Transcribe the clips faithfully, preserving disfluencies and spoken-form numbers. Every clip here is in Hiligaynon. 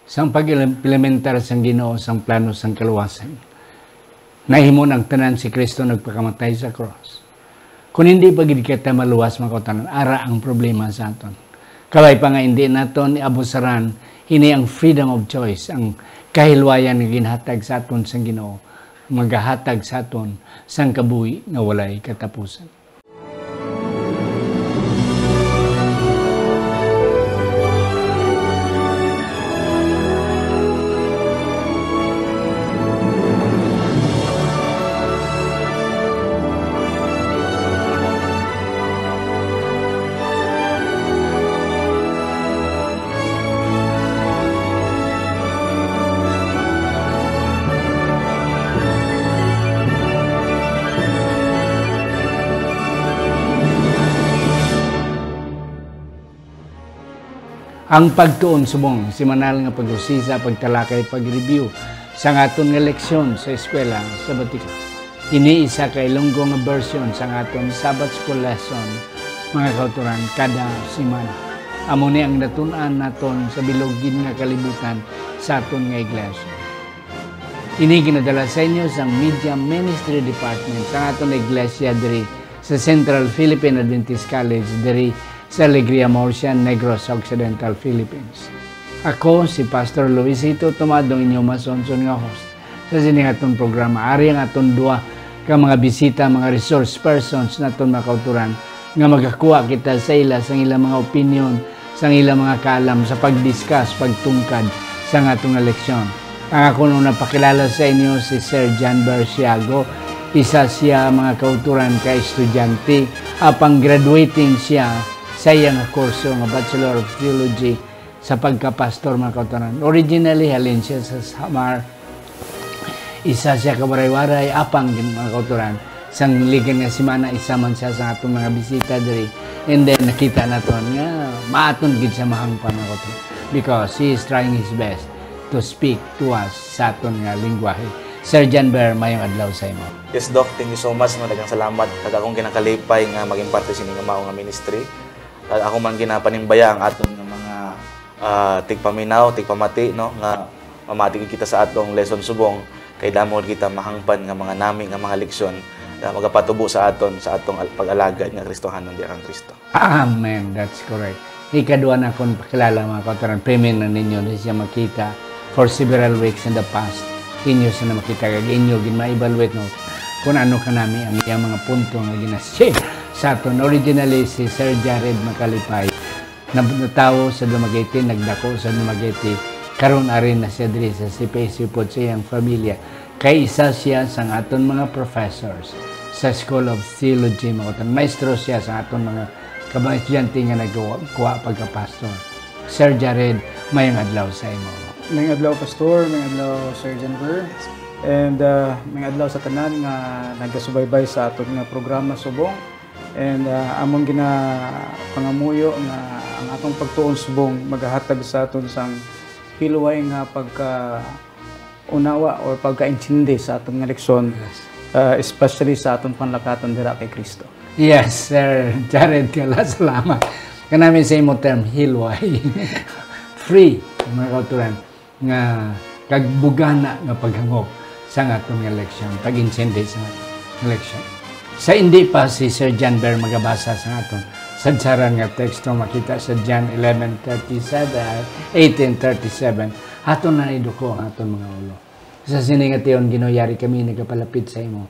sang pag-implementar sang Ginoo sang plano sang kaluwasan. Nahimo na ang tanan si Cristo nagpakamatay sa krus. Kon hindi pa gid kita maluwas, mga kautran, ara ang problema sa aton. Kabay pa nga hindi naton iabusaran ini ang freedom of choice, ang kahilwayan nga ginhatag sa aton sang Ginoo, magahatag sa aton sang kabuhi nga walay katapusan. Ang pagtuon subong, semanal nga pag-usisa, pagtalakay, pag-review sang aton nga leksyon sa eskwela sa Vatican. Ini isa ka Ilonggo nga version sang aton Sabbath School lesson, mga kauturan, kada semana. Amo ni ang natun-an naton sa bilog gid nga kalibutan sa aton nga iglesia. Ini ginadala sa inyo sang Media Ministry Department sang aton iglesia diri sa Central Philippine Adventist College diri sa Alegria, Murcia, Negros Occidental, Philippines. Ako si Pastor Luisito Tomado, inyo masunson nga host sa sini nga aton programa. Ari ang aton duha ka mga bisita, mga resource persons naton, mga kauturan, nga magakuha kita sa ila sang ilang mga opinyon, sang ilang mga kaalam sa pag-discuss, pagtungkad sang aton nga leksyon. Ang akon una pakilala sa inyo si Sir John Bersiago. Isa siya, mga kauturan, ka estudyante, apang graduating siya sa iya nga kurso nga Bachelor of Theology sa pagkapastor, mga kauturan. Originally, halin siya sa Samar. Isa siya ka Waray-Waray, apang, mga kauturan, sang ligan nga semana, isa man siya sa atong mga bisita diri. And then, nakita naton nga maaton gid siya mahangpan, mga kauturan, because he is trying his best to speak to us sa aton nga lingwahe. Sir John Ber, mayong adlaw sa imo. Yes, Doc. Thank you so much, no? Daghang salamat. Kag akong ginakalipay nga maging parte sini nga mao nga ministry. Kag ako man ginapanimbaya ang aton nga mga, ah, tigpaminaw, tigpamati, no? Nga mamati gid kita sa atong lesson subong, kay damo gid kita mahangpan nga mga nami nga mga leksyon nga magapatubo sa aton, sa atong al-, pag-alagad nga Kristohanon diha kang Kristo. Amen. That's correct. Ikadua na akon pakilala, mga kauturan, pirmi na ninyo na siya makita for several weeks in the past. Inyo siya na makita, kag inyo gid ma-evaluate, no, kung ano kanami ang iyang mga punto nga gina-share sa aton. Originally, si Sir Jared Macalipay, na natawo sa Dumaguete, nagdako sa Dumaguete, karon ari na siya diri sa C P S C pod sa iyang familia. Kay isa siya sang aton mga professors sa School of Theology, mga kauturan. Maestro siya sa aton mga ka mga estudyante nga nagkuha pagka-pastor. Sir Jared, mayong adlaw sa imo. Mayong adlaw, Pastor. Mayong adlaw, Sir Janver. And, uh, mayong adlaw sa tanan nga nagasubaybay sa aton nga programa subong. And, uh, among ginapangamuyo nga ang atong pagtuon subong magahatag sa aton sang hilway nga pagka unawa or pagkaintindi sa aton nga leksyon, Yes. uh, especially sa aton panglakaton dira kay Kristo. Yes, Sir Jared, kala salamat. Kanami sa imo term, hilway. Free, mga kauturan, nga kag bugana nga paghangop sa aton nga leksyon, pag-intindi sa nga leksyon. Sa hindi pa si Sir John Bear magabasa sa aton sadsaran nga teksto, makita sa John eleven thirty-seven, eighteen thirty-seven, aton na iduko ang aton mga ulo. Sa sini nga tion, Ginoo, yari kami nagapalapit sa imo.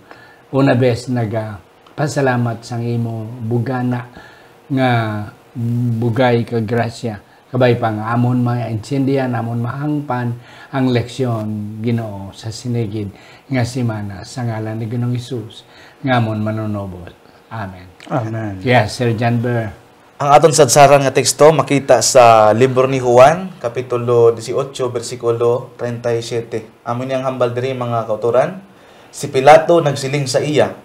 Una bes, nagapasalamat sang imo bugana nga bugay ka grasya. Kabay pa nga amon maintindihan, amon mahangpan ang leksyon, Ginoo, sa sini gid nga semana. Sa ngalan ni Ginoong Hesus, nga amon Manunubos. Amen. Amen. Yes, Sir John Burr. Ang aton sadsaran nga teksto makita sa libro ni Juan, Kapitulo dieciocho, bersikulo treinta y siete. Amo ini ang hambal diri, mga kauturan. Si Pilato nagsiling sa iya,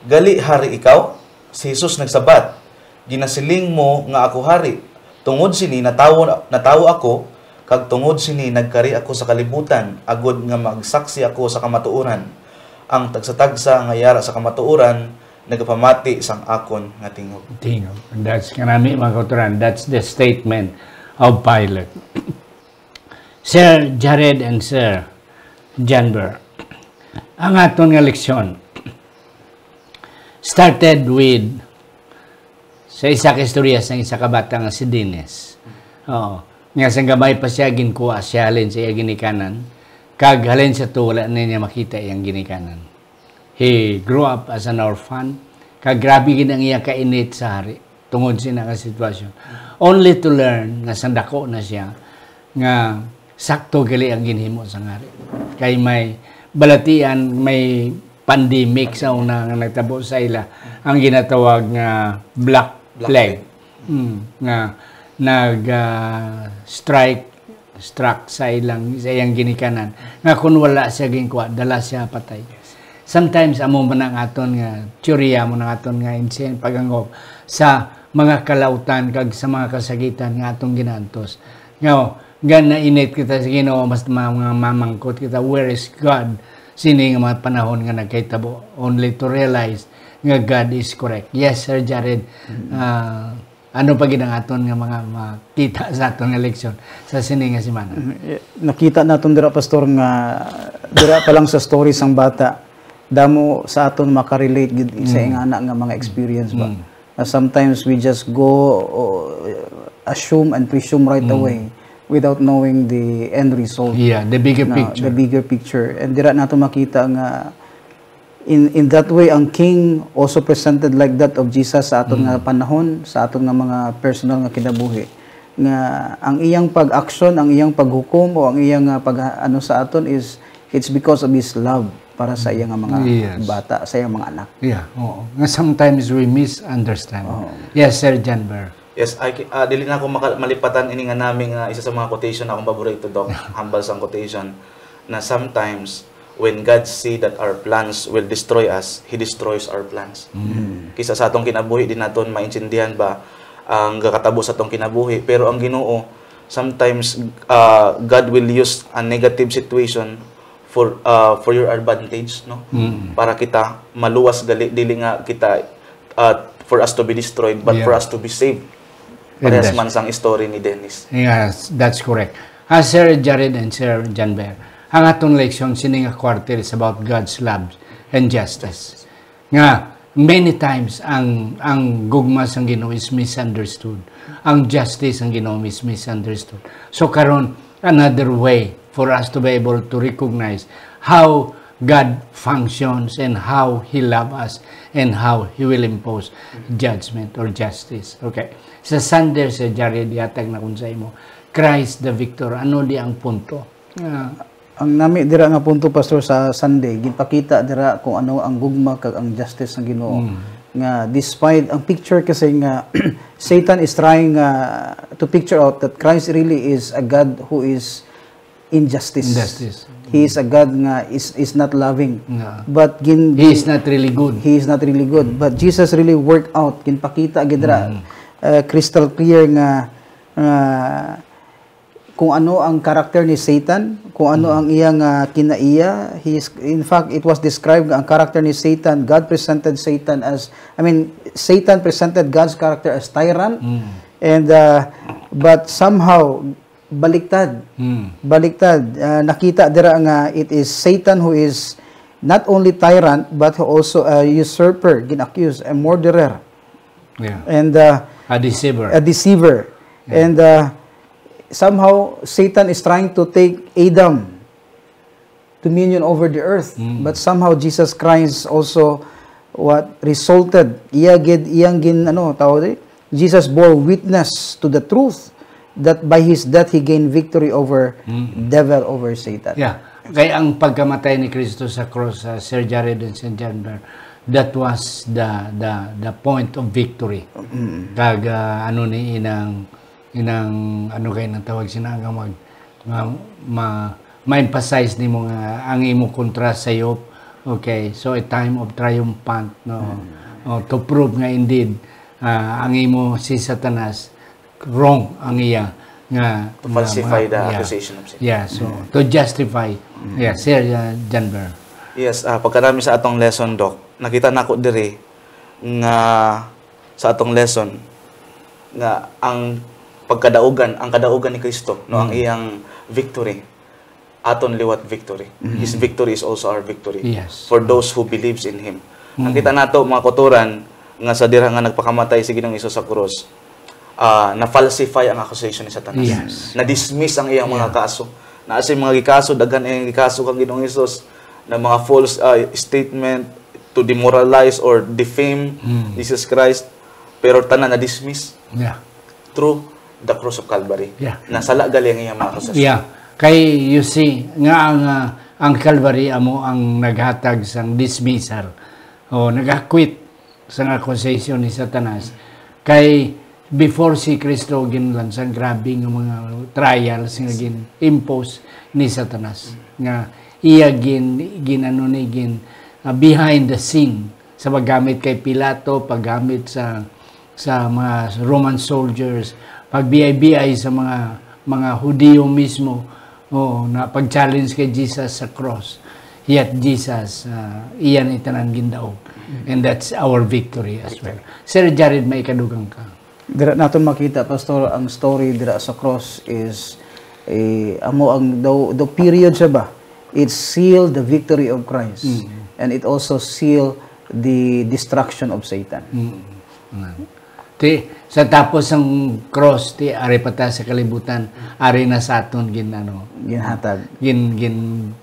"Gali hari ikaw?" Si Jesus nagsabat, "Ginasiling mo nga ako hari. Tungod sini natawo, natawo ako, kag tungod sini nagkari ako sa kalibutan, agod nga magsaksi ako sa kamatuoran. Ang tagsatagsa nga yara sa kamatuoran nagapamati sang akon nga tingog." Tingog. That's kanami, mga kauturan. That's the statement of Pilate. Sir Jared and Sir Janber, ang aton nga leksyon started with sa isa ka istorya sa isa ka bata nga si Dennis. Oo. Nga sang gamay pa siya, ginkuha siya halin sa iya ginikanan. Kag halin sa to, wala na niya makita iyang ginikanan. He grew up as an orphan. Kag grabe gid ang iya kainit sa hari tungod sa ina nga sitwasyon. Only to learn nga sang dako na siya, nga sakto gali ang ginhimo sang hari. Kay may balatian, may pandemic sa una nga nagtabo sa ila, ang ginatawag nga Black Black Plague. Plague. Mm, nga nag, ah, strike, struck sa ilang, sa iyang ginikanan. Nga kung wala siya ginkuha, dala siya patay. Sometimes, amo man ang aton nga teorya, mo na aton nga insin, pag-anggop sa mga kalautan kag sa mga kasakitan nga atong ginaantos. Nga, nga nainit kita sa Ginoo, mas ma-, mga mamangkot kita, "Where is God?" Sini nga mga panahon nga nagkahitabo, only to realize nga God is correct. Yes, Sir Jared, ah, ano pa gid ang aton nga mga makita sa aton nga leksyon sa sini nga semana? Mm, eh, nakita naton dira, Pastor, nga dira pa lang sa story sang bata, damo sa aton makarelate gid sa Mm. ingana nga mga experience ba. Mm. Uh, sometimes we just go, uh, assume and presume right Mm. away without knowing the end result. Yeah, the bigger Na, picture. the bigger picture. And dira nato makita nga in, in that way, ang king also presented like that of Jesus sa aton nga Mm. panahon, sa aton nga mga personal nga kinabuhi, nga ang iyang pag-action, ang iyang paghukom, o ang iyang, ah, pag, ano sa aton is, it's because of his love para sa iya nga mga Yes. bata, sa iyang mga anak. Yeah, oo. Nga sometimes we misunderstand. Oo. Yes, Sir Janber. Yes, I, ah, dili na ako maka-, malipatan ini nga nami nga isa sa mga quotation na akong paborito, Doc. Hambal sang quotation na sometimes when God see that our plans will destroy us, He destroys our plans. Mm. Kisa sa atong kinabuhi, di naton maintindihan ba ang gakatabo sa atong kinabuhi. Pero ang Ginoo, sometimes, ah, God will use a negative situation for, ah, for your advantage, no? Mm. Para kita maluwas gali, dili nga kita, ah, for us to be destroyed, but Yeah. for us to be saved. And Parehas that's man sang story ni Dennis. Yes, that's correct. Ah, Sir Jared and Sir Janber, ang aton leksyon sini nga quarter is about God's love and justice. Nga many times ang, ang gugma sang Ginoo is misunderstood. Ang justice sang Ginoo is misunderstood. So karon, another way for us to be able to recognize how God functions and how He love us and how He will impose judgment or justice. Okay. Sa Sunday, Sir Jared, ihatag na kun sa imo, Christ the Victor. Ano di ang punto? Ah. Ang nami dira nga punto, Pastor, sa Sunday, ginpakita dira kung ano ang gugma kag ang justice ng Ginoo. Mm. Nga despite ang picture kasi nga Satan is trying, uh, to picture out that Christ really is a God who is injustice. Injustice. He is a God nga is, is not loving. Yeah. But gin-, He is not really good. He is not really good. But Jesus really worked out, ginpakita gid ra, Mm. uh, crystal clear nga, uh, kung ano ang character ni Satan, kung ano Mm. ang iyang, uh, kinaiya. He is, in fact, it was described nga ang character ni Satan, God presented Satan as, I mean, Satan presented God's character as tyrant. Mm. And, uh, but somehow, baliktad. Hmm. Baliktad. Ah, nakita dira nga it is Satan who is not only tyrant, but who also a usurper, gin-accuse, a murderer. Yeah. And, uh, A deceiver. a deceiver. Yeah. And, uh, somehow, Satan is trying to take Adam dominion over the earth. Mm. But somehow, Jesus Christ also, what resulted, iya gid, iyang gin, ano, tawag di? Jesus bore witness to the truth that by his death, he gained victory over Mm. devil, over Satan. Yeah. Kay ang pagkamatay ni Kristo sa cross, uh, Sir Jared and Sir Janber, that was the, the, the point of victory. Mm. Kag, uh, ano ni inang inang, ano kay nang tawag sina nga mag-, nga ma-, ma-emphasize nimo nga ang imo kontra sayop. Okay, so a time of triumphant, no? Mm. Oh, to prove nga indeed, ah, ang imo si Satanas wrong ang iya nga, To nga falsify mga, the yeah. accusation of sin. Yeah, so Mm. to justify. Mm. Yeah, Sir, uh, Janber. Yes, ah, pagkadami sa atong lesson, Doc, nakita nako diri nga sa atong lesson nga ang pagkadaugan, ang kadaugan ni Kristo, no, ang iyang victory, aton liwat victory. His victory is also our victory. Yes. For those who believes in Him. Nakita nato, mga kauturan, nga sa dira nga nagpakamatay si Ginoong Hesus sa krus, ah, na-falsify ang accusation ni Satanas. Yes. Na-dismiss ang iyang mga kaso. Naa siya mga gikaso, daghan iyang gikaso kang Ginoong Hesus na mga false, ah, statement to demoralize or defame Jesus Christ. Pero tanan na-dismiss Yeah. through the cross of Calvary. Yeah. Nasala gali ang iyang mga akusasyon. Yeah. Kay you see, nga ang, ah, ang Calvary amo ang naghatag sang dismissal. O, nag-acquit sang accusation ni Satanas. Kay before si Kristo ginlansang, grabe nga mga trials nga gin-impose ni Satanas. Nga iya gin, gin ano ni, gin, ah, behind the scene sa paggamit kay Pilato, paggamit sa, sa mga Roman soldiers, pagbiay-biay sa mga, mga Hudiyo mismo, o na pag-challenge kay Jesus sa cross. Yet Jesus, ah, iya ni tanan gindaog. And that's our victory as well. Sir Jared, may ikadugang ka. Dira naton makita, Pastor, ang story dira sa cross is, eh, amo ang the, the period siya ba? It sealed the victory of Christ. And it also sealed the destruction of Satan. Amen. Ti, sa tapos sang cross, ti, ari pa ta sa kalibutan, ari na sa aton gin, ano, Ginhatag. gin, gin,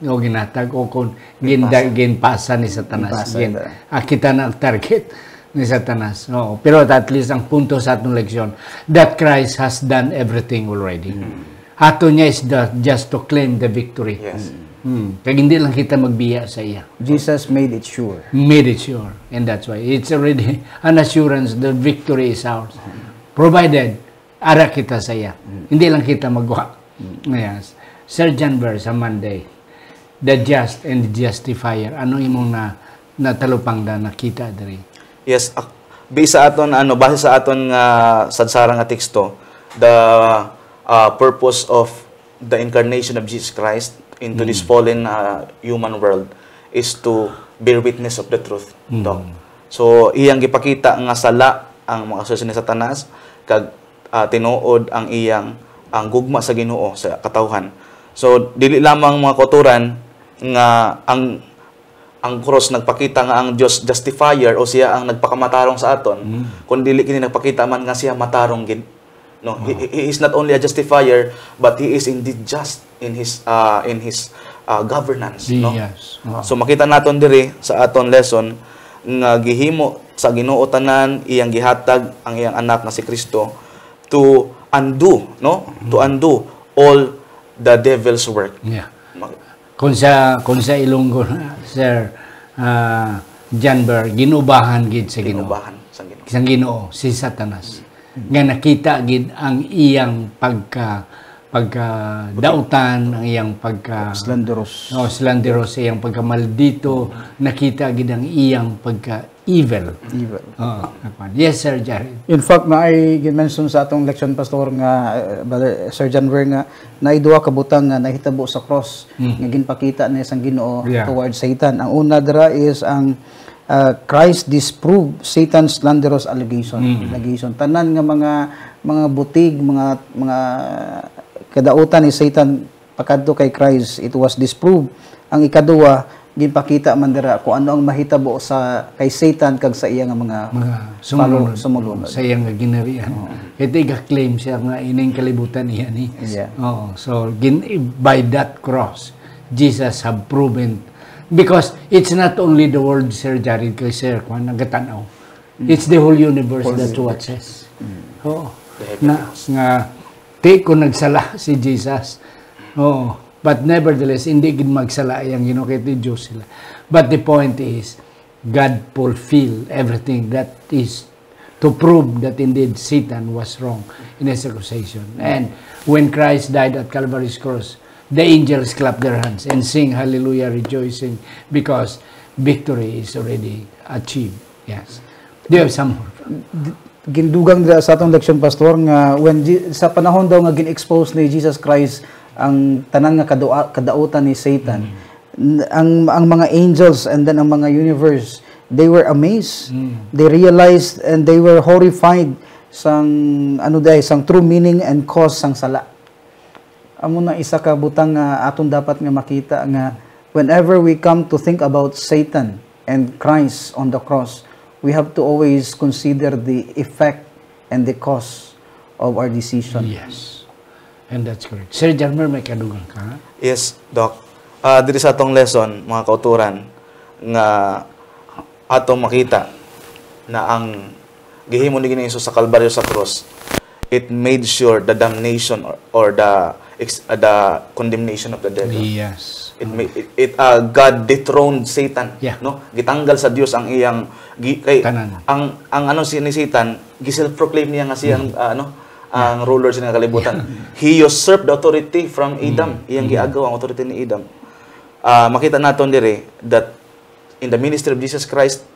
o ginhatag, o kung gin, ginpasa ni Satanas. Ginpasa, Gin, da. Ah, kita na ang target ni Satanas. Oo. Pero at least ang punto sa atong leksyon, that Christ has done everything already. Ato niya is the, just to claim the victory. Yes. Hmm. Kag hindi lang kita magbiya sa iya. Jesus made it sure. Made it sure. And that's why it's already an assurance the victory is ours. Provided, ara kita sa iya. Hindi lang kita magwa. Yes. Sir John Ver, sa Monday, the just and the justifier. Ano imong na, natalupangdan, nakita diri? Yes, ak-, based sa aton, ano, base sa aton nga sadsara nga teksto, the, uh, purpose of the incarnation of Jesus Christ into this fallen, uh, human world is to bear witness of the truth, Doc. So, iyang gipakita nga sala ang mga susi ni Satanas, kag, uh, tinuod ang iyang, ang gugma sa Ginoo sa katawhan. So, dili lamang, mga kauturan, nga ang ang cross nagpakita nga ang Dios justifier o siya ang nagpakamatarong sa aton, kun dili kini nagpakita man nga siya matarong gid. No, he, he is not only a justifier, but he is indeed just in his, uh, in his, uh, governance, no? Yes. Oo. So makita naton diri sa aton lesson nga gihimo sa Ginoo tanan, iyang gihatag ang iyang anak nga si Kristo to undo, no? To undo all the devil's work. Yeah. Mag- Kung sa, kung sa Ilonggo, Sir, ah, John Ver, ginubahan gid sa Ginoo. Ginubahan sa Ginoo. Sa Ginoo, si Satanas. Nga nakita gid ang iyang pagka, pagka dautan, ang iyang pagka Slanderous. Oh, slanderous, iyang pagkamaldito, nakita gid ang iyang pagka evil. Evil. Oh, nakuan. Yes, Sir Jared. In fact, naay gin-mention sa atong leksyon, Pastor, nga, uh, Brother Sir John Ver, nga naay duha ka butang nga nahitabo sa cross nga ginpakita ni sang Ginoo Yeah. towards Satan. Ang una dira is ang, uh, Christ disproved Satan's slanderous allegation. Allegation. Tanan nga mga mga butig, mga mga kadautan ni Satan pakadto kay Christ, it was disproved. Ang ikaduha, ginpakita man dira kung ano ang mahitabo sa kay Satan kag sa iya nga mga Mga follow- sumulunod. sumulunod. Sa iyang ginharian. Kaya tiga-claim siya nga ining kalibutan iya ni. Yeah. Oo. So, gin, by that cross, Jesus have proven. Because it's not only the world, Sir Jared, kay Sir Juan, nagatan-aw. It's the whole universe that watches. Oo. Na, nga, ti ko nagsala si Jesus. Oo. But nevertheless, hindi gid magsala ang Ginoo kay ti Dios sila. But the point is, God fulfill everything that is to prove that indeed Satan was wrong in his accusation. And when Christ died at Calvary's cross, the angels clap their hands and sing hallelujah, rejoicing, because victory is already achieved. Yes. Do you have some more? Gindugang dira sa atong leksyon, Pastor, nga when Ji- sa panahon daw nga gin-expose ni Jesus Christ ang tanan nga kadua- kadautan ni Satan, n- ang ang mga angels and then ang mga universe, they were amazed. They realized and they were horrified sang, ano day, sang true meaning and cause sang sala. Amo na isa ka butang nga aton dapat nga makita, nga whenever we come to think about Satan and Christ on the cross, we have to always consider the effect and the cause of our decision. Yes. And that's correct. Sir Janmer, may kadugang ka? Yes, Doc. Ah, diri sa atong lesson, mga kauturan, nga atong makita na ang gihimo ni Ginoong Jesus sa Kalbaryo sa cross, it made sure the damnation or, or the ex- uh, the condemnation of the devil. Yes. It made it, it uh, God dethroned Satan. Yeah. No? Gitanggal sa Dios ang iyang gi, kay Tanan. Ang ang ano si ni Satan, gi-self-proclaim niya nga siyang uh, ano ang ruler sa kalibutan. He usurped the authority from Adam. Iyang giagaw ang authority ni Adam. Ah, makita naton diri that in the ministry of Jesus Christ,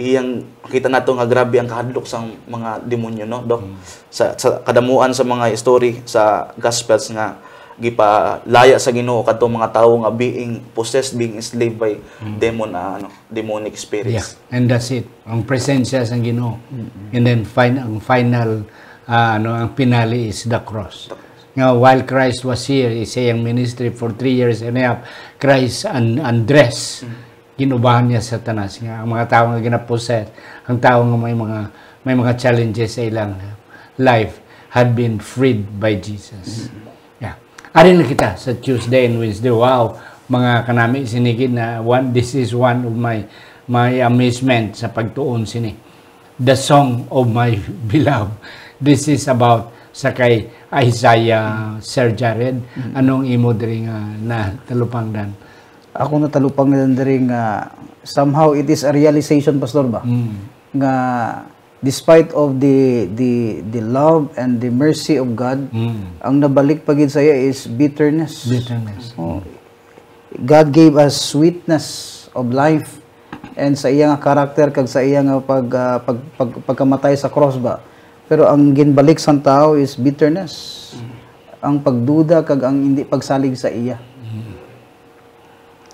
iyang makita nato nga grabe ang kahadlok sang mga demonyo, no, Doc? Sa, sa kadamuan sa mga history sa Gospels nga gipalaya sa Ginoo kadtong mga tawo nga being possessed, being enslaved by demon, ah, ano, demonic spirits. Yeah, and that's it. Ang presensya sang Ginoo. And then fin- ang final, ah, ano, ang finale is the cross. Nga while Christ was here, sa iyang ministry for three years and a half, Christ un- undressed. Ginubahan niya sa Satanas nga ang mga tawo nga ginapossess, ang tawo nga may mga may mga challenges sa ilang life had been freed by Jesus. Yeah. Ari na kita sa Tuesday and Wednesday. Wow, mga kanami, sinigid na one, this is one of my my amazement sa pagtuon sini. The Song of My Beloved. This is about sa kay Isaiah, Sir Jared. Anong imo diri nga natalupangdan? Ako natalupangdan diri nga somehow it is a realization, Pastor, ba? Mm. Nga despite of the the the love and the mercy of God, Mm. ang nabalik pa gid sa iya is bitterness. Bitterness. Oh. God gave us sweetness of life and sa iya nga character kag sa iya nga pag, ah, pag, pag- pagkamatay sa cross ba. Pero ang ginbalik sang tao is bitterness. Ang pagduda kag ang hindi pagsalig sa iya.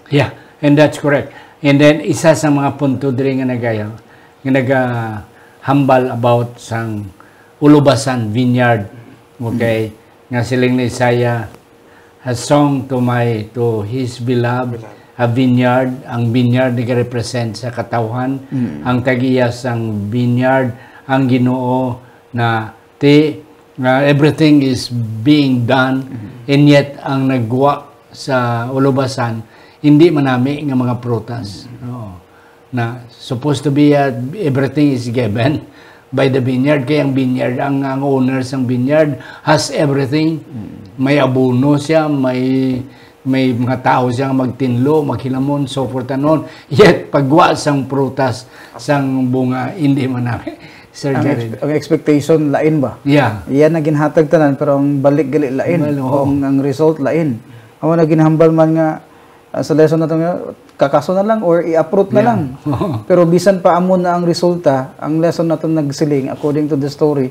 Yeah, and that's correct. And then isa sa mga punto diri nga nagaya nga nagahambal about sang ulubasan, vineyard. Okay, nga siling ni Isaiah, a song to my to his beloved, a vineyard. Ang vineyard nagarepresent sa katawhan. Ang tag-iya sang vineyard, ang Ginoo na ti nga everything is being done, and yet ang nagwa sa ulubasan hindi manami nga mga prutas. Oo. Na supposed to be, uh, everything is given by the vineyard, kay ang vineyard, ang, ang owner sang vineyard has everything. May abono siya, may may mga tao siya nga magtinlo, maghilamon, so forth and on. Yet pagwa sang prutas, sang bunga, hindi manami. Sir Ang, Jared. ex- ang expectation lain ba? Yeah. Iya na ginhatag tanan pero ang balik gali lain. Well, oo. Ang, ang result lain. Amo na ginhambal man nga, ah, sa lesson nato nga kakaso na lang or i-uproot na Yeah. lang. Pero bisan pa amo na ang resulta, ang lesson nato nagsiling, according to the story,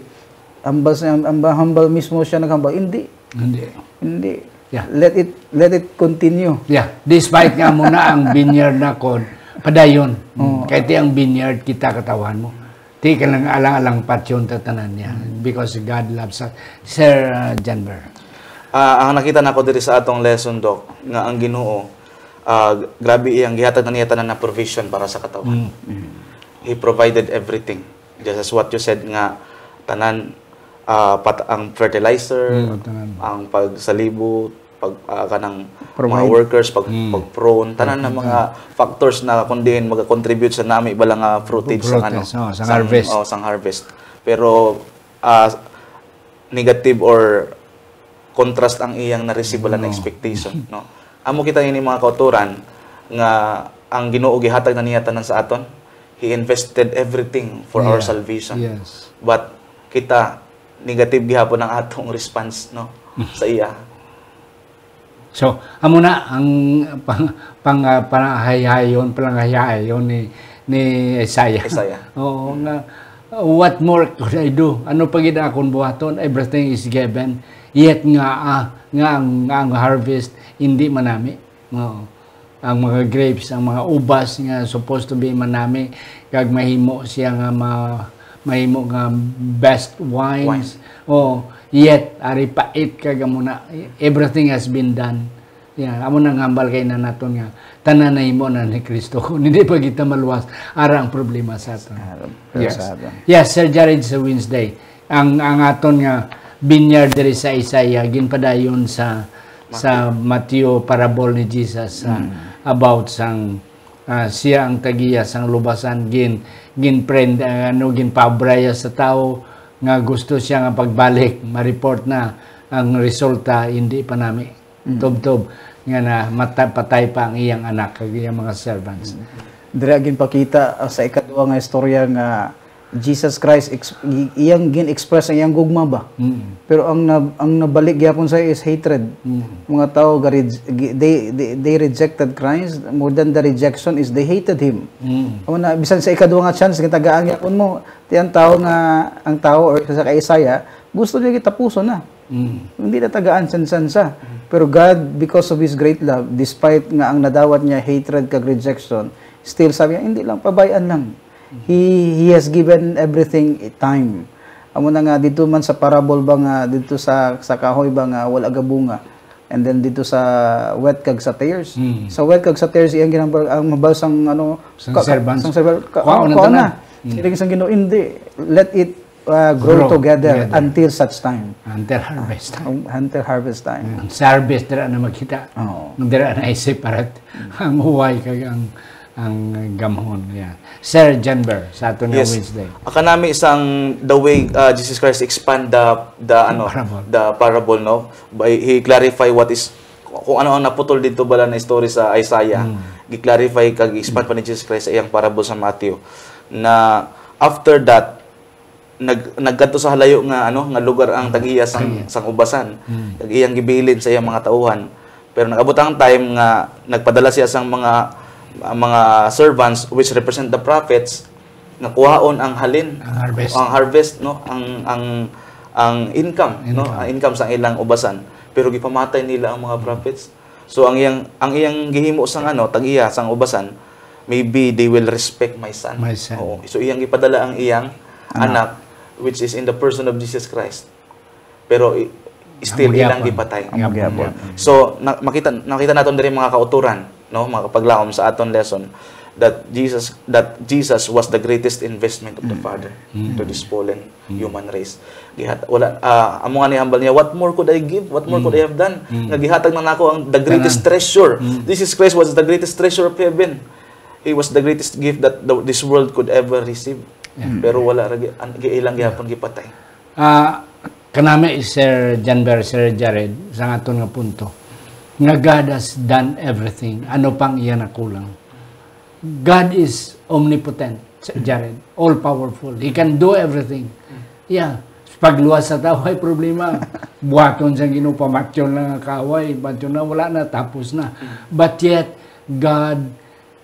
hambal sa ang, ang hambal mismo siya naghambal, hindi. Hindi. Hindi. Yeah. Let it let it continue. Yeah, despite nga mo na ang vineyard na kon padayon. Kay ti ang vineyard kita, katawan mo. Ti ka lang alang-alang patyon ta tanan niya because God loves us. Sir, uh, Janber. Ah, ang nakita nako diri sa atong lesson, Doc, nga ang Ginoo, ah, grabe iyang gihatag na niya tanan na provision para sa katawhan. He provided everything. Just as what you said nga tanan, ah, pat ang fertilizer, Mm, tanan. Ang pagsalibot, pag ah, kanang mga Provide. workers, pag pag-prune, tanan na mga factors na kung diin mag-contribute sa nami bala nga fruitage sa ano, Fruitage, oh, sa harvest. Oh, sang harvest. Pero ah, negative or contrast ang iyang na-receive bala na expectation, no? Amo kita ini mga kauturan nga ang Ginoo gihatag na niya tanan sa aton. He invested everything for our Yeah. Salvation. Yes. But kita, negative gihapon ang atong response, no, sa iya. So, amo na ang pang, pang uh, panahayhayon, panahayhayon ni ni Isaiah. Isaiah. Oo nga, what more could I do? Ano pa gid akong buhaton? Everything is given. Yet nga ah, nga ang, nga ang harvest hindi manami. Oo. Ang mga grapes, ang mga ubas nga supposed to be manami, kag mahimo siya nga ma, mahimo nga best wines. Oh, yet, ari pait ka gamuna. Everything has been done. Yeah, amo nang hambal kay na naton nga tanan nahimo na ni Kristo. Kung hindi pa kita maluwas, ara ang problema sa aton. Ah, pero Yes. sa aton. Yes, Sir Jared, sa Wednesday. Ang, ang aton nga vineyard diri sa Isaiah, ginpadayon sa, sa Matthew parable ni Jesus, ah, Mm. about sang, ah, siya ang tagiya sang lubasan, gin, ginprend-, ah, ano, ginpabraya sa tawo nga gusto siya nga pagbalik, ma-report na ang resulta, hindi pa nami. Mm. Tubtob nga na mata-, patay pa ang iyang anak kag iyang mga servants. Mm. Dira ginpakita, ah, sa ikaduha nga istorya nga Jesus Christ ex-, i-, iyang gin-express ang iyang gugma ba? Mm. Pero ang na-, ang nabalik gyapon sa is hatred. Mm. Mga tao ga-, gi-, they, they, they rejected Christ more than the rejection is they hated him. Mm. Amo na, bisan sa ikaduha nga chance, gitagaan gyapon mo, ti ang tao nga, ang tao or sa kay Isaiah, gusto niya gitapuson na. Mm. Hindi na tagaan sansan sa. Mm. Pero God, because of His great love, despite nga ang nadawat niya hatred kag rejection, still sabi niya, "Hindi lang, pabayaan lang." Mm. He, He has given everything a time. Amo na nga, dito man sa parable ba nga, dito sa, sa kahoy ba nga wala gabunga. And then dito sa wheat kag sa tares. Mm. Sa wheat kag sa tares, iyang ginambal, ang mabal sang, ano, Sang ka-, servants. sang servant, ka-, Kuhaon na kuhaon tanan. na. Mm. Siling sang Ginoo, "Hindi, let it, uh, grow Grow together together. until such time." Until harvest time. Um, until harvest time. Mm. Sa harvest, dira na makita. Oo. Dira na i-separate ang huway kag ang, ang gamhon. Yeah. Sir Janber, sa aton nga Yes. Wednesday. Ang kanami sang the way, uh, Jesus Christ expand the, the, ano, Parable. the parable, no? By, he clarify what is, kung ano ang naputol dito bala na story sa Isaiah. Mm. Gi-clarify kag gi-expand pa ni Jesus Christ sa iyang parable sa Matthew. Na after that, nag-, nagkadto sa halayo nga, ano, nga lugar ang tagiya sang, Tagiya. sang ubasan. Mm. Kag iyang gibilin sa iyang mga tauhan. Pero nag-abot ang time nga nagpadala siya sang mga, mga servants, which represent the prophets, nga kuhaon ang halin, Ang harvest. ang harvest, no, ang, ang, ang income, no, Income. ang income sang ilang ubasan. Pero gipamatay nila ang mga prophets. So ang iyang, ang iyang gihimo sang, ano, tag-iya sang ubasan, maybe they will respect my son. My son. Oo. So iyang gipadala ang iyang Anak. anak, which is in the person of Jesus Christ. Pero i-, still Amo ilang gyapon. gipatay. Amo gyapon. So na-, makita, nakita naton diri, mga kautoran, no, mga kapaglaom sa aton lesson, that Jesus, that Jesus was the greatest investment of the Mm. Father Mm. to this fallen Mm. human race. Gihat-, wala, ah, amo nga ni hambal niya, "What more could I give? What more Mm. could I have done?" Mm. Nga gihatag na nako ang the greatest Tanan. treasure. Mm. Jesus Christ was the greatest treasure of heaven. He was the greatest gift that the, this world could ever receive. Yeah. Pero wala ra gi-, an-, gi-, ilang Yeah. gihapon gipatay. Ah, kanami, Sir Janber, Sir Jared, sa aton nga punto, nga God has done everything. Ano pang iya nakulang? God is omnipotent, Sir Jared. All-powerful. He can do everything. Yeah. Pagluwas sa tao ay problema. Buhaton sa Ginoo, pamatyon lang ang kaaway, pamatyon na, wala na, tapos na. But yet, God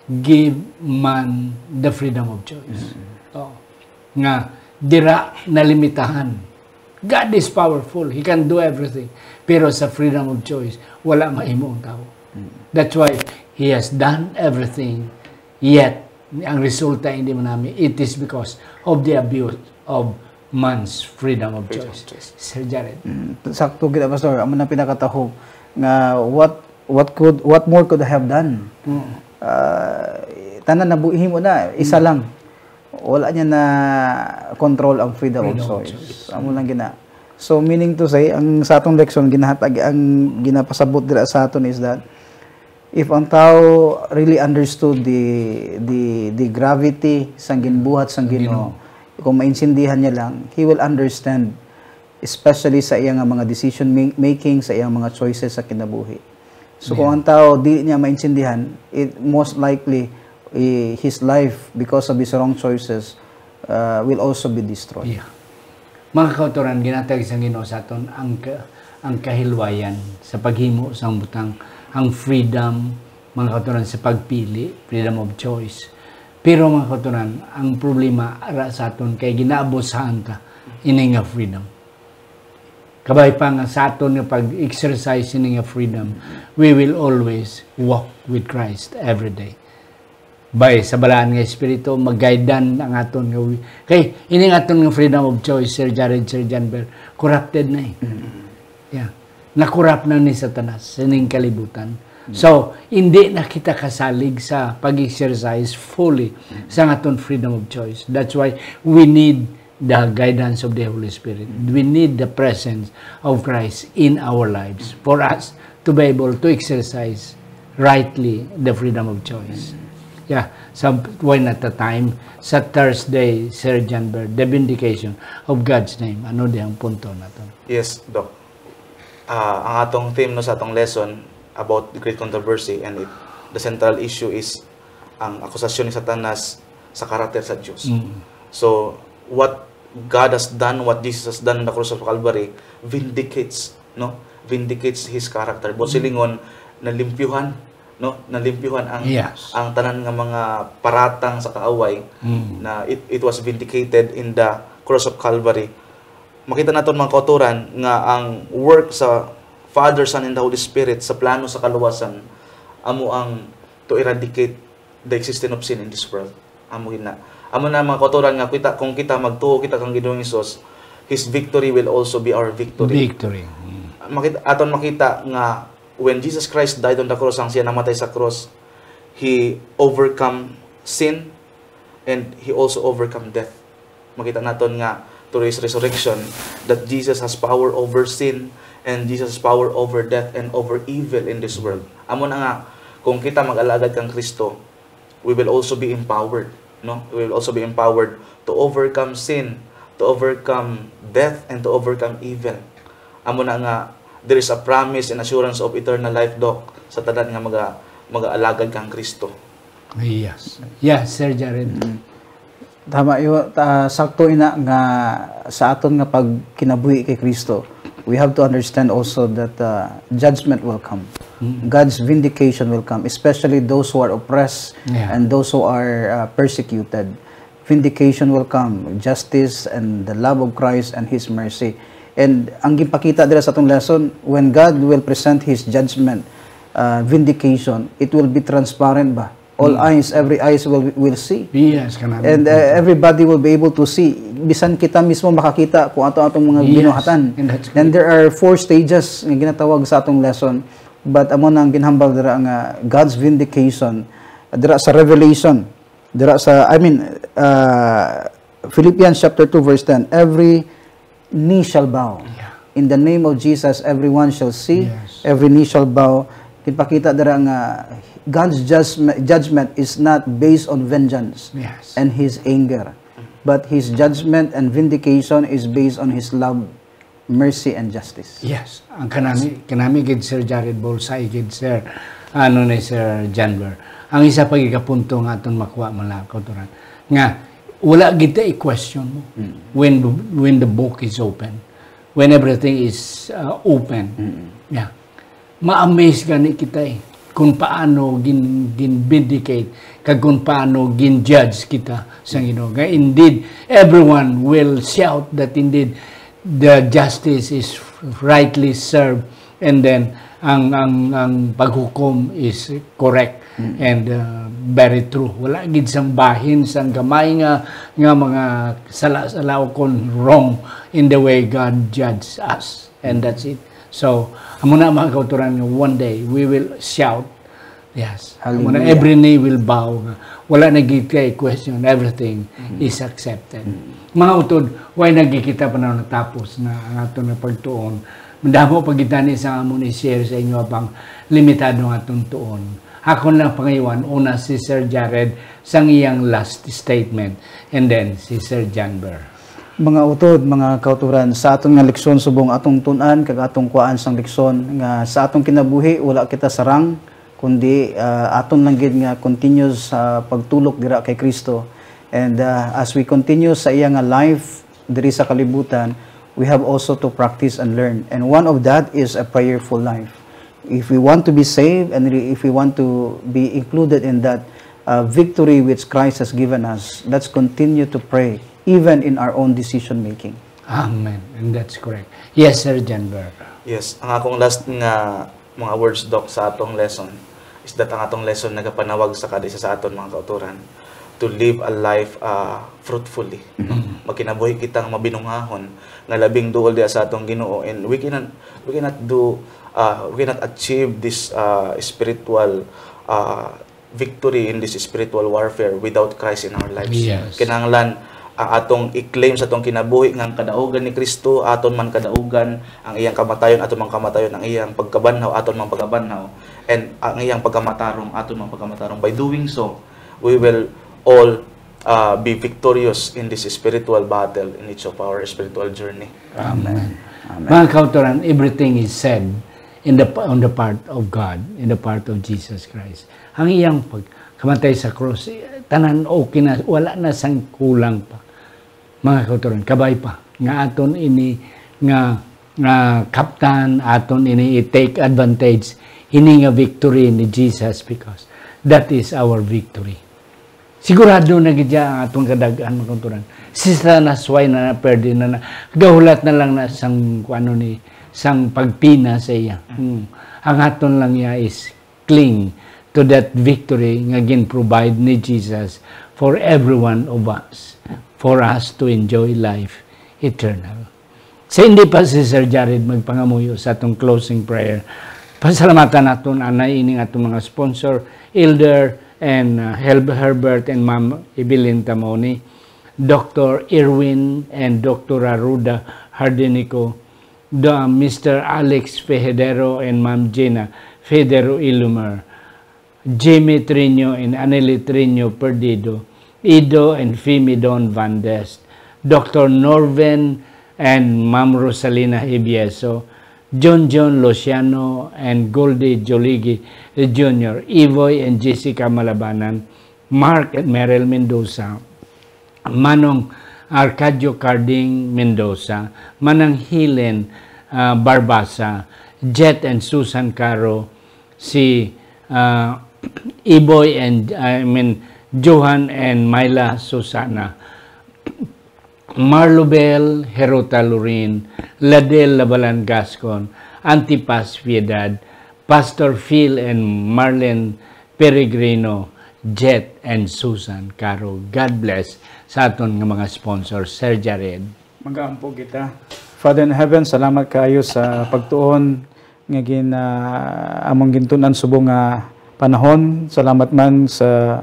give man the freedom of choice. Mm. Oh. Nga, dira nalimitahan. God is powerful. He can do everything. Pero sa freedom of choice, wala mahimo ang tao. Mm. That's why He has done everything, yet, ang resulta hindi man nami. It is because of the abuse of man's freedom of Freedom of choice. choice. Sir Jared. Mm, sakto gid, Pastor. Amo na pinakataho nga what, what could, what more could I have done? Mm. Ah, tanan na buhi mo na, isa Mm. lang. Wala niya na control ang freedom of Freedom of choice. choice. Amo lang gina. So, meaning to say, ang sa atong leksyon, ginahatag, ang ginapasabot dira sa aton is that if ang tao really understood the, the, the gravity sang ginbuhat sang Ginoo, Ginoo. kung maintindihan niya lang, he will understand, especially sa iya nga mga decision ma-, making, sa iyang mga choices sa kinabuhi. So, kung Yeah. ang tao dili niya maintindihan, it most likely, eh, his life, because of his wrong choices, uh, will also be destroyed. Yeah. Mga kautoran, ginatag sa Ginoo sa aton ang ka-, ang kahilwayan sa paghimo sa butang, ang freedom, mga kautoran, sa pagpili, freedom of choice. Pero, mga kautoran, ang problema ara sa aton kay ginaabusahan ta ini nga freedom. Kabay pa nga sa aton nga pag-exercise ini nga freedom, we will always walk with Christ every day. Bay, sa balaan nga espiritu, mag-guidean ang aton nga wi-, kay, ining aton nga freedom of choice, Sir Jared, Sir Janber, corrupted na eh. Yeah. Nakurap na ni Satanas sa ining kalibutan. So, hindi na kita kasalig sa pag-exercise fully sa aton freedom of choice. That's why we need the guidance of the Holy Spirit. We need the presence of Christ in our lives for us to be able to exercise rightly the freedom of choice. Yeah, so one at a time. Sa Thursday, Sir Janber, the vindication of God's name. Ano di ang punto naton? Yes, Doc. Ah, ang atong theme, no, sa atong lesson about the great controversy, and it, the central issue is ang akusasyon ni Satanas sa karakter sa Dios. So, what God has done, what Jesus has done on the cross of Calvary, vindicates, no? Vindicates his character. Buot silingon, nalimpyuhan, no? Nalimpyuhan ang Yes. ang tanan nga mga paratang sa kaaway na it, it was vindicated in the cross of Calvary. Makita naton, mga kauturan, nga ang work sa Father, Son, and the Holy Spirit sa plano sa kaluwasan amo ang to eradicate the existence of sin in this world. Amo gid na. Amo na, mga kauturan, nga kita, kung kita magtuo kita kang Ginoong Hesus, his victory will also be our victory. Victory. Mm. Makita, aton makita nga when Jesus Christ died on the cross, ang siya namatay sa cross, he overcome sin and he also overcome death. Makita naton nga through his resurrection that Jesus has power over sin and Jesus has power over death and over evil in this world. Amo na nga, kung kita mag-alagad kang Kristo, we will also be empowered, no? We will also be empowered to overcome sin, to overcome death, and to overcome evil. Amo na nga, there is a promise and assurance of eternal life, Doc, sa tanan nga maga, mag-aalagad kang Kristo. Yes. Yes, Sir Jared. Tama, yo, ta, sakto ina nga sa aton nga pagkinabuhi kay Kristo, we have to understand also that uh, judgment will come. God's vindication will come, especially those who are oppressed Yeah. and those who are uh, persecuted. Vindication will come, justice and the love of Christ and His mercy. And ang gipakita dira sa atong lesson, when God will present His judgment, uh, vindication, it will be transparent ba? All eyes, every eyes will will see. Yes, kanami. And uh, everybody will be able to see. Bisan kita mismo makakita kung ato atong mga Yes, binuhatan. And that's And there are four stages nga ginatawag sa atong lesson. But amo na ang ginhambal dira nga God's vindication dira sa Revelation. Dira sa, I mean, uh, Philippians chapter two verse ten, "Every knee shall bow. Yeah. In the name of Jesus, everyone shall see, Yes. every knee shall bow." Ginpakita dira nga God's judgment, judgment is not based on vengeance Yes. and His anger, but His judgment and vindication is based on His love, mercy, and justice. Yes, ang kanami, kanami gid, Sir Jared, bullseye gid, Sir, ano ni Sir Janber. Ang isa pa gid ka punto nga aton makuha, mga kauturan, nga wala gid ta i-question mo when when the book is open, when everything is uh, open. Yeah. Ma-amaze gani kita eh kung paano gin, gin-vindicate kag kung paano gin-judge kita sa Ginoo. Nga indeed, everyone will shout that indeed the justice is rightly served, and then ang ang ang paghukom is correct and uh, very true. Wala gid sang bahin sang gamay nga nga mga sala-sala o kon wrong in the way God judge us. And that's it. So, amo na, mga kauturan, nga one day we will shout, yes. Amo na, Hallelujah. Every knee will bow. Nga wala na gid kay question. Everything is accepted. Mga utod, way na gid kita pa na natapos na ang aton nga pagtuon. Madamo pa gid tani sa amon i-share sa inyo, abang limitado ang aton tuon. Akon lang pangayoan, una si Sir Jared sang iyang last statement, and then si Sir Janber. Mga utod, mga kauturan, sa aton nga leksyon subong atong tun-an kag atong kuhaan sang leksyon nga sa atong kinabuhi wala kita sarang, kundi ah, aton lang gid nga continuous sa pagtulok dira kay Kristo. And ah, as we continue sa iya nga life diri sa kalibutan, we have also to practice and learn. And one of that is a prayerful life. If we want to be saved and re- if we want to be included in that uh, victory which Christ has given us, let's continue to pray, even in our own decision making. Amen. And that's correct. Yes, Sir Janber. Yes, ang akong last nga mga words, Doc, sa atong lesson is that ang atong lesson nagapanawag sa kada isa sa aton, mga kautoran, to live a life, ah, fruitfully, no? Magkinabuhi kita nga mabinungahon, nga labing duol diha sa atong Ginoo, and we cannot, we cannot do, ah, we cannot achieve this, ah, spiritual, ah, victory in this spiritual warfare without Christ in our lives. Yes. Kinahanglan ang atong i-claim sa atong kinabuhi nga ang kadaugan ni Kristo aton man kadaugan, ang iyang kamatayon aton man kamatayon, ang iyang pagkabanhaw aton man pagkabanhaw, and ang iyang pagkamatarong aton man pagkamatarong. By doing so, we will all, uh, be victorious in this spiritual battle in each of our spiritual journey. Amen. Amen. Mga kautoran, everything is said in the on the part of God, in the part of Jesus Christ. Ang iyang pagkamatay sa cross, eh, tanan okay na, wala na sang kulang pa. Mga kautoran, kabay pa nga aton ini nga, nga kaptan, aton ini i-take advantage ini nga victory ni Jesus, because that is our victory. Sigurado na gid ang atong kadag-an, mga kautoran. Si Satanas, way na, na perde na, na gahulat na lang na sang ano ni, sang pagpina sa iya. Hmm. Ang aton lang niya is cling to that victory nga gin-provide ni Jesus for every one of us, for us to enjoy life eternal. Sa hindi pa si Sir Jared magpangamuyo sa atong closing prayer, pasalamatan naton anay ining atong mga sponsor, Elder and, uh, Hel- Herbert and Ma'am Evelyn Tamoni, Doctor Irwin and Doctora Ruda Hardinico, the Mister Alex Fejadero and Ma'am Gina Federo Ilumer, Jimmy Triño and Aneli Triño Perdido, Ido and Fimi Don Van Dest, Doctor Norven and Ma'am Rosalina Ibieso, John John Luciano and Goldie Joligi Junior, Ivoy and Jessica Malabanan, Mark and Meryl Mendoza, Manong Arcadio Carding Mendoza, Manang Helen, ah, Barbasa, Jet and Susan Caro, si, ah, Iboy and, I mean, Johan and Myla Susana, Marlobel Herota Lorin, Ladel Labalan Gascon, Antipas Piedad, Pastor Phil and Marlene Peregrino, Jet and Susan Caro. God bless sa aton nga mga sponsor, Sir Jared. Magaampo kita. Father in heaven, salamat kaayo sa pagtuon nga gin ah, among gintun-an subong nga panahon. Salamat man sa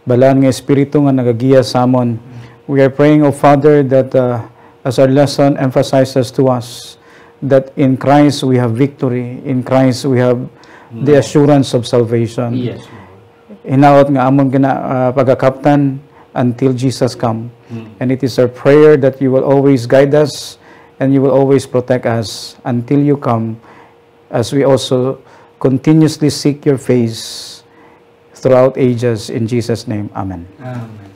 Balaan nga Espiritu nga nagagiya sa amon. We are praying, O Father, that uh, as our lesson emphasizes to us, that in Christ we have victory, in Christ we have the assurance of salvation. Yes, Lord. Hinaot nga amon gina uh, pagakaptan until Jesus come. And it is our prayer that you will always guide us and you will always protect us until you come, as we also continuously seek your face throughout ages. In Jesus' name, amen. Amen.